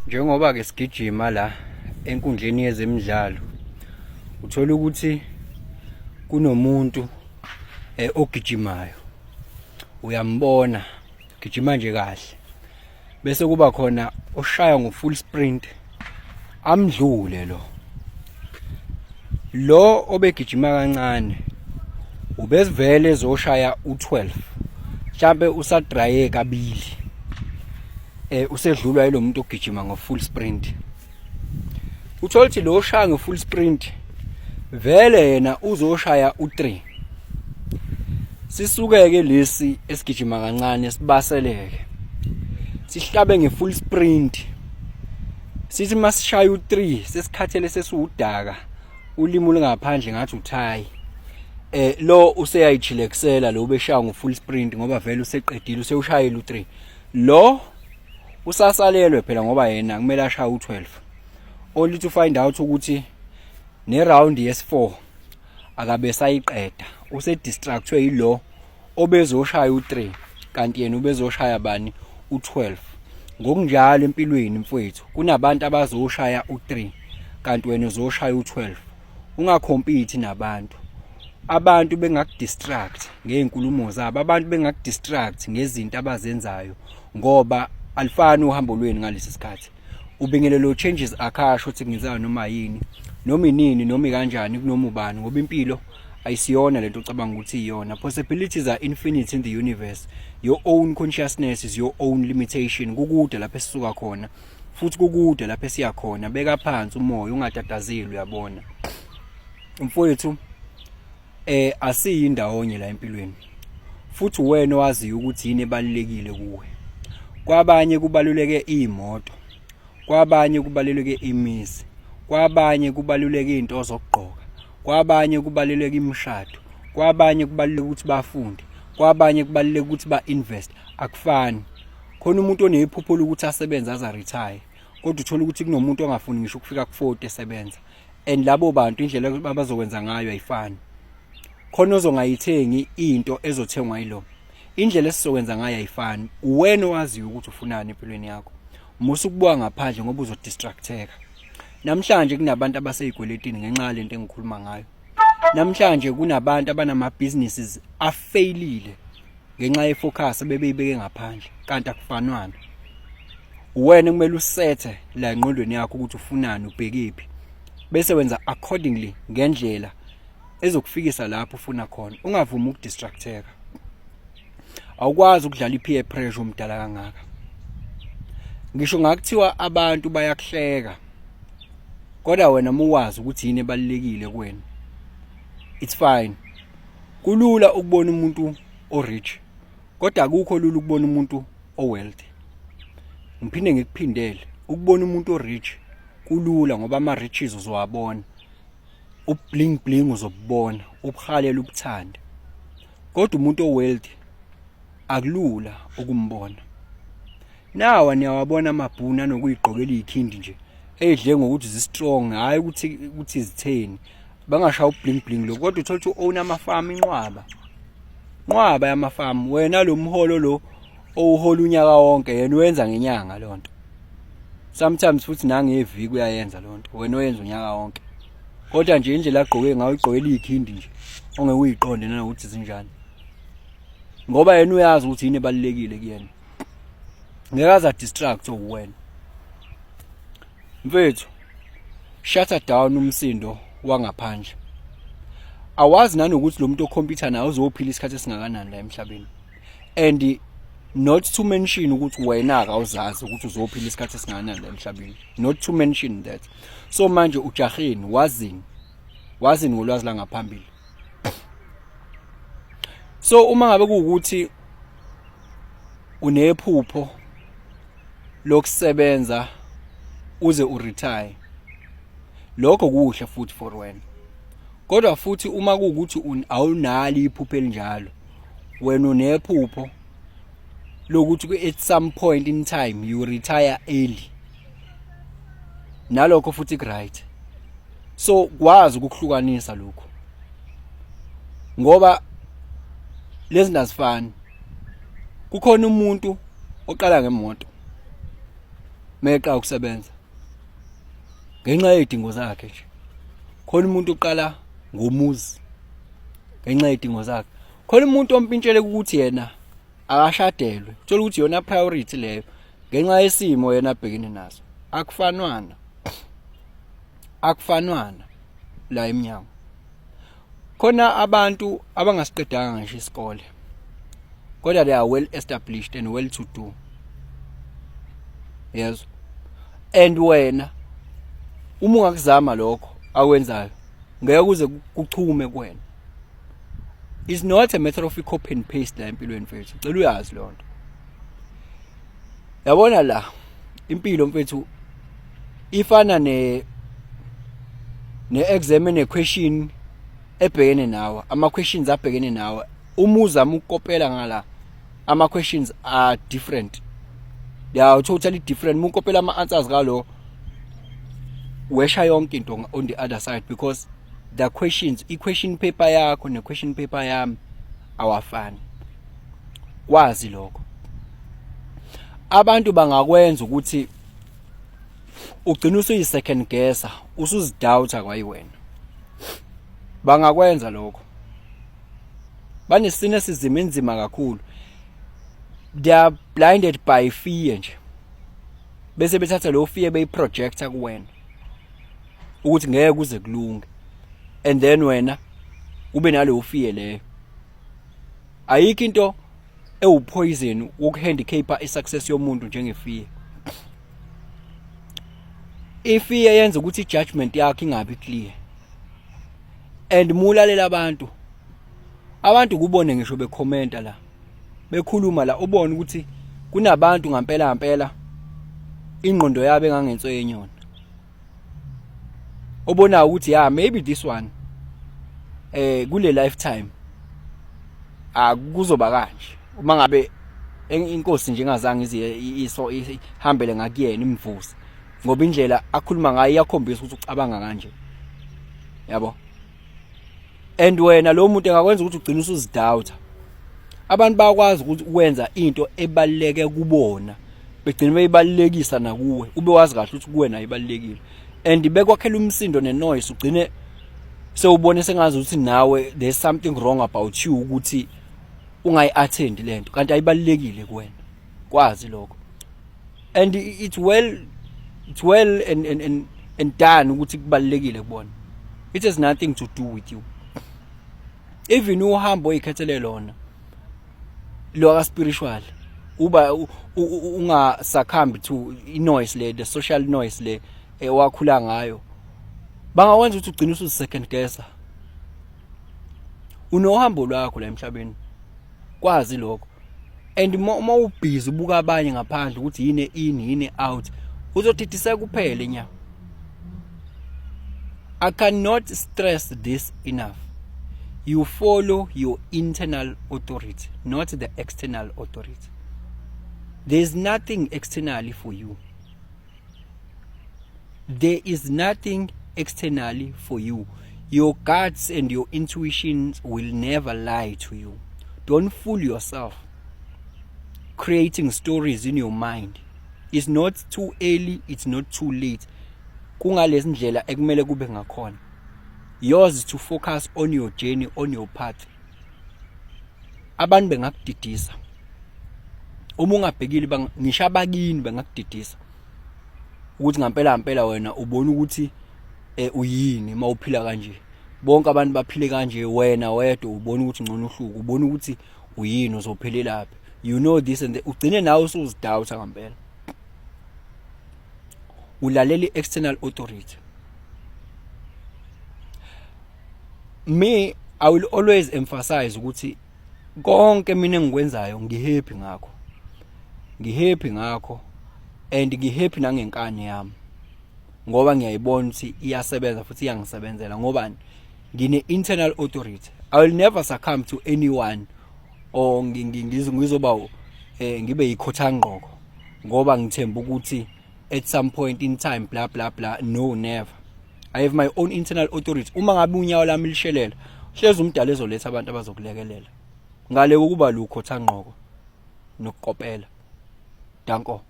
Njengoba-ke sigijima la enkundleni yezemidlalo, uthola ukuthi kunomuntu ogijimayo, uyambona gijima nje kahle, bese kuba khona oshaya ngo-full sprint amdlule lo lo obegijima kancane, ubesivele ezoshaya u-12, mhlambe usadraye kabili, usedlulwa yilo muntu ogijima ngo-full sprint. Uthola ukuthi lo oshaya nge-full sprint vele yena uzoshaya u-3, sisuke-ke lesi esigijima kancane sibaseleke, sihlabe nge-full sprint, sithi masishaya u-3 sesikhathele, sesiwudaka, ulimi lungaphandle ngathi uthayi. Lo useyayichilekisela lo beshaya ngo-full sprint, ngoba vele useqedile, usewushayela u-3. Lo usasalelwe phela, ngoba yena kumele ashaye u-12, only to find out ukuthi ne-round yes-4 akabe sayiqeda, usedistractwe yilo obezoshaya u-3, kanti yena ubezoshaya bani? U-12. Ngokunjalo empilweni, mfowethu, kunabantu abazoshaya u-3 kanti wena uzoshaya u-12. Ungakhompiti nabantu. Abantu bengakudistract ngey'nkulumo zabo, abantu bengakudistract ngezinto abazenzayo, ngoba alifani uhambo lwenu ngalesi sikhathi. Ubingelelo changes akasho ukuthi kungenzeka noma yini, noma inini, noma kanjani, kunoma ubani, ngoba impilo ayisiyona lento ocabanga ukuthi iyona. Possibilities are infinite in the universe. Your own consciousness is your own limitation. Kukude lapho esisuka khona, futhi kukude lapho esiya khona. Beka phansi umoya, ungatatazeli. Uyabona, mfowethu, asiyindawonye la empilweni, futhi wena owaziyo ukuthi yini ebalulekile kuwe. Kwabanye kubaluleke imoto, kwabanye kubaluleke imizi, kwabanye kubaluleke izinto zokugqoka, kwabanye kubaluleke imishado, kwabanye kubaluleke ukuthi bafunde, kwabanye kubaluleke ukuthi ba-invest. Akufani. Khona umuntu onephupho lokuthi asebenze aze retire, kodwa uthola ukuthi kunomuntu ongafuni ngisho ukufika ku-40 esebenza, and labo bantu indlela abazokwenza ngayo ayifani. Khona ozongayithengi into ezothengwa yilo, indlela esizokwenza ngayo ayifani. Wena owaziyo ukuthi ufunani empilweni yakho, musa ukubuka ngaphandle ngoba uzodistracteka. Namhlanje kunabantu abasey'kweletini ngenxa yalento engikhuluma ngayo. Namhlanje kunabantu abanama-businesses afeyilile ngenxa yefocus bebeyibeke ngaphandle, kanti akufanwana. Uwena kumele usethe la engqondweni yakho ukuthi ufunani, ubhekephi, bese wenza accordingly ngendlela ezokufikisa lapho ufuna khona. Ungavumi ukudistracteka. Awukwazi ukudlala i-peer pressure umdala kangaka. Ngisho ngakuthiwa abantu bayakuhleka, kodwa wena muwazi ukuthi yini ebalulekile kuwena, it's fine. Kulula ukubona umuntu o-rich, kodwa akukho lula ukubona umuntu o-wealthy. Ngiphinde ngikuphindele, ukubona umuntu o-rich kulula, ngoba ama-riches uzowabona, ubling bling uzobubona, ubuhalela, ubuthande, kodwa umuntu o-wealthy akulula ukumbona. Nawa niyawabona amabhunu anokuyigqokela izikhindi nje edle ngokuthi zi-strong, hhayi ukuthi zitheni, bangashaya ubling bling lo, kodwa uthola ukuthi u-own amafamu, inqwaba nqwaba yamafamu. Wena lo mholo lo owuhola unyaka wonke, yena uyenza ngenyanga lonto, sometimes futhi nangeviki uyayenza lonto wena oyenza unyaka wonke. Kodwa nje indlela agqoke ngayo, igqokela izikhindi nje ongeke uyiqonde nanokuthi zinjani, ngoba yena uyazi ukuthi yini ebalulekile kuyena, ngeke aze distract uwena. Mfethu, shut down umsindo wangaphandle. Awazi nanokuthi lo muntu okhompyutha naye uzophila isikhathi esingakanani la emhlabeni, and not to mention ukuthi wena awuzazi ukuthi uzophila isikhathi esingakanani la emhlabeni, not to mention that. So manje ujaheni? Wazini? Wazini ngolwazi la ngaphambili? So uma ngabe kuwukuthi unephupho lokusebenza uze uretire, lokho kuhle futhi for wena. Kodwa futhi uma kuwukuthi awunalo iphupho elinjalo, wena unephupho lokuthi at some point in time you retire early, nalokho futhi ku right. So kwazi ukuhlukanisa lokho, ngoba lezi zinto azifani. Kukhona umuntu oqala ngemoto. Meqa ukusebenza ngenxa yezidingo zakhe nje. Khona umuntu oqala ngomuzi ngenxa yezidingo zakhe. Khona umuntu ompintshele ukuthi yena akashadelwe, uthola ukuthi iyona priority leyo ngenxa yesimo yena abhekene naso. Akufanwana, akufanwana la emnyango. Khona abantu abangasiqedanga ngisho isikole, kodwa they are well established and well to do, yes. And wena uma ungakuzama lokho akwenzayo, ngeke kuze kuchume kuwena. It's not a matter of copy and paste la empilweni, mfethu. Cela uyazi leyo nto. Yabona la impilo, mfethu, ifana ne exam ene question ebhekene nawe, ama questions abhekene nawe. Uma uzama ukukopela ngala, ama questions are different, they are totally different. Uma ukopela ama answers kalo, wesha yonke into on the other side, because the questions, i question paper yakho ne question paper yami awafani. Kwazi lokho. Abantu bangakwenza ukuthi ugcina usuyi second guesser, usuzidoubta kwayiwena. Bangakwenza lokho. Bane-cynicism enzima kakhulu. They are blinded by fear nje, bese bethatha lo fear beyiprojecta kuwena ukuthi ngeke kuze kulunge, and then wena ube naleyo fear leyo. Ayikho into ewupoison wokuhandicapa isuccess yomuntu njengefear. Ifear yenza ukuthi ijudgment yakho ingabi clear. And mulalela abantu, abantu kubone ngisho bekhomenta la, bekhuluma la, ubone ukuthi kunabantu ngampela ngampela ingqondo yabo engangenso yenyoni, obonayo ukuthi yeah, maybe this one kule lifetime akuzoba kanje, uma ngabe inkosi nje ingazange ize iso ihambele ngakuyena imvuze, ngoba indlela akhuluma ngayo iyakhombisa ukuthi ucabanga kanje, yabo. And wena lo muntu engakwenza ukuthi ugcine usuzidoubta. Abantu bayakwazi ukuthi ukwenza into ebaluleke kubona, begcine beyibalulekisa nakuwe, ube wazi kahle ukuthi kuwena ayibalulekile, and bekwakhela umsindo nenoise, ugcine sewubone sengazi ukuthi nawe there's something wrong about you ukuthi ungayi-attend lento, kanti ayibalulekile kuwena. Kwazi lokho. And it's well and done ukuthi kubalulekile kubona. It has nothing to do with you. Even uhambo oyikhethele lona lo ka spiritual, uba unga succumb to i noise le, the social noise le ewakhula ngayo, bangakwenza ukuthi ugcine usu second guesser. Unohambo lwakho la emhlabeni, kwazi lokho. And uma ubhizi ubuka abanye ngaphandle ukuthi yini in, yini out, uzodidiseka kuphele nya. I cannot stress this enough: you follow your internal authority, not the external authority. There's nothing externally for you. There is nothing externally for you. Your guts and your intuitions will never lie to you. Don't fool yourself creating stories in your mind. It's not too early, it's not too late. Kungalezi ndlela ekumele kube ngakhona. Yours is to focus on your journey, on your path. Abantu bengakudidisa uma ungabhekile, ngisho abakini bengakudidisa ukuthi ngampela ngampela wena ubona ukuthi uyini mawuphila kanje. Bonke abantu baphile kanje, wena wedwa ubona ukuthi ngcono uhluku, ubona ukuthi uyini, uzophelelaphi, you know this and that. Ugcine nawe usuzidoubta ngempela, ulalela i-external authority. Me, I will always emphasize ukuthi konke mina engikwenzayo ngihappy ngakho, ngihappy ngakho, and ngihappy nangenkani yami, ngoba ngiyayibona ukuthi iyasebenza futhi iyangisebenzela, ngoba ngine internal authority. I will never succumb to anyone or ngizoba ngibe yikhothangqoko ngoba ngithemba ukuthi at some point in time, blah blah blah. No, never. I have my own internal authority. Uma ngabe unyawo lami lishelela, hlezi umdala ezoletha abantu abazokulekelela ngale kokuba lukhothangqoko nokukopela. Danko.